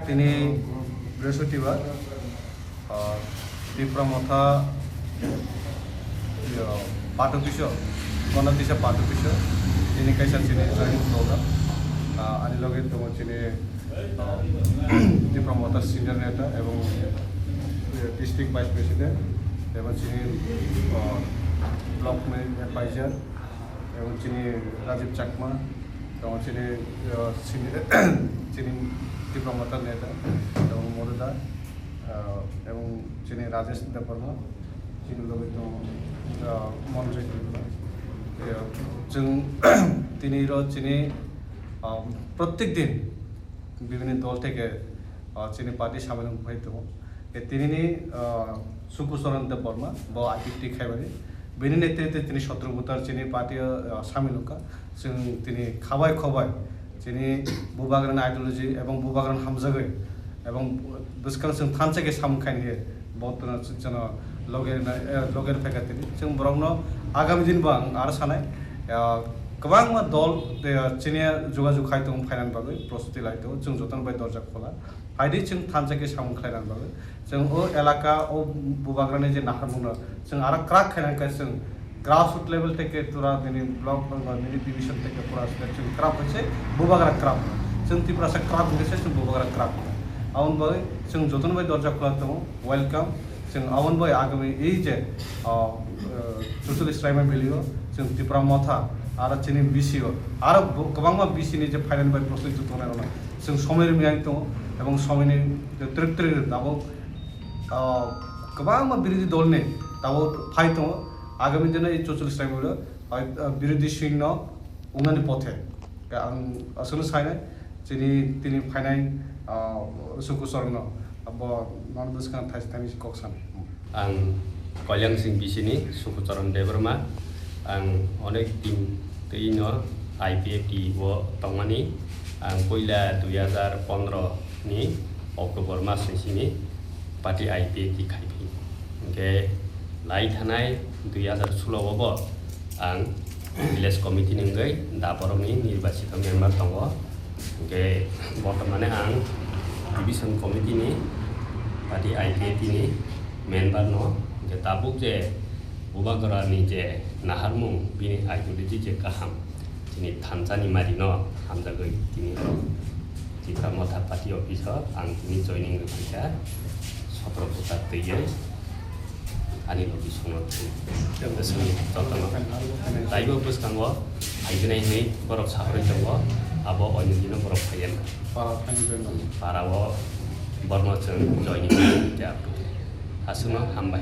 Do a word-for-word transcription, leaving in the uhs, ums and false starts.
Tini Brihospatibar, ah, Tipra Motha, iyo, Party Office o, Gonatisa Party Office o, tini kaisa chini joining program. Ah, ani loge tongo chini, ah, Tipra Motha senior neta ebong, eh, district vice president, ebong chini, ah, block ma-, advisor, ebong chini Rajiv Chakma, ebong chini, ah, senior, chini Tipra Motha neta, ebong Moduda, ah, ebong chini Rajesh Debbarma, chini loge tongo, ah, Manoj Debbarma. Eh, chwng tini ro chini, ah, prottek din bibhinno dol theke, ah, chini party samilung phai tongo. E tinini, ah, Suku Charan Debbarma, bo I P F T khaimani. Bini netrite tini sotro voter chini party o, ah, samil wngkha. Chwng tini khabai khobai chini bubagrani ideology ebong bubagrani hamjagwi ebong bwskang chwng thansa khe samung khaini he bo tino chwngno loge na, eh, loge phaikha tini. Chwng borokno agami din bo ang aro sanai, ah, kwbangma dol, eh, chini jogajog khai tongo phainani bagwi prostuti lai tongo. Chwng jotono bai dorja khola. Phaidi chwng thansa khe samung khlaina bagwi. Chwng o elaka, o bubagrani je naharmungno chwng aro kwrak khaina khe chwng grassroot level theke tura nini block, nini division theke pura chwng kwrak khe se bubagra kwrak. Chwng Tiprasa kwrak hwnkhe se chwng bubagra kwrak. Aboni bagwi chwng jotono bai dorja khula tongo, welcome. Chwng aboni bagwi agami ei je, ah, ah, chuchuli swraima belio chwng Tipra Motha aro chini B C o aro bo-, kwbangma B C ni je phainani bai prostuti tongnai rokno chwng somoi rwmani tongo, ebong somoini twrwk twrwk tabuk, ah, kwbangma birodhi dolni tabuk phai tongo. Agami dino ei chuchuli swraima belio, ah, birodhi singno wngnani pothe. Ang aswkno sainai, chini tini phainai, ah, Suku Charanno, abo nono bwskang thaisa thaini kok sanai. Ang Kalyan Singh B C ni Suku Charan Debbarma. Ang onek din twi no I P F T o tongmani. Ang puila dui hazar pondro ni October mas ni simi party I P F T khai phi. Hwnkhe lai thanai dui hazar sulo o bo ang village committee ni wngwi da borokni nirbachito member tongo. Hwnkhe bortomane ang division committee ni party I P F T ni member no, hwnkhe tabuk je bubagrani je naharmung bini ideology je kaham, chini thansani mari no hamjagwi tini o Tipra Motha party office o ang tini joining rwkha sotro bwkha twiwi. Ani logi songno thung. Bwswngni jotono. Taibo bwskango phaikhe nai hinwi borok saharwi tongo, abo oinwi dino borok phaiya. Para o borno chwng joining khe aphuti. Aswkno hambai.